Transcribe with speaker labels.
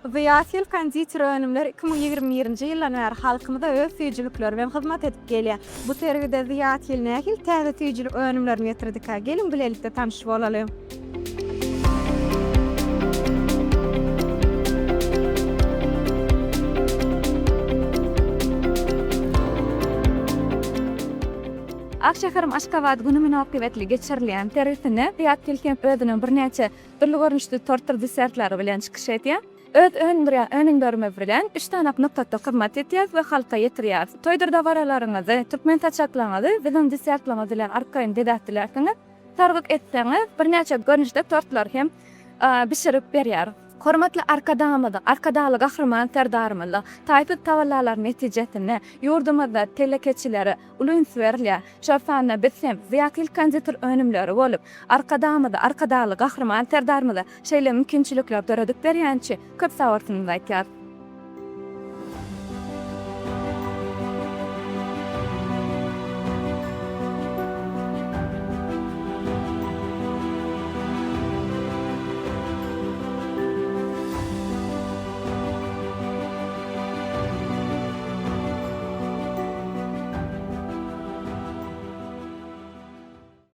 Speaker 1: Zyýat Hil konditer önümleri 2021-nji ýyldan bäri halkymyza öz süýjülikleri bilen hyzmat edip gelýär. Bu sergide Zyýat Hil nähili täze süýjülik önümlerini getirdikä? Geliň bilelikde tanyş bolalyň.
Speaker 2: Ak şäherim Aşgabat güni mynasybetli geçirilýän sergisinde Zyýat Hil hem özüniň birnäçe dürli görnüşli tortdyr desertleri bilen çykyş edýär. Öz öndürýän önümlerimiz bilen üç sany nokatda hyzmat edýäris we halka ýetirýäris. Toýdur dabaralaryňyzy, türkmen saçaklaryňyzy biziň desertlerimiz bilen arkaýyn bezäp bilersiňiz. Sargyt etseňiz, birnäçe görnüşde tortlary hem bişirip berýäris. Hormatly Arkadagymyzyň, Arkadagly Gahryman Serdarymyzyň taýsyz tagallalary netijesinde ýurdumyzda telekeçilere uly üns berilýär. Şol sanda biz hem Zyýathil konditer önümleri bolup, Arkadagymyza, Arkadagly Gahryman Serdarymyza şeýle mümkinçilikleri döredip berýäni üçin köp sagbolsunymyzy aýtýarys.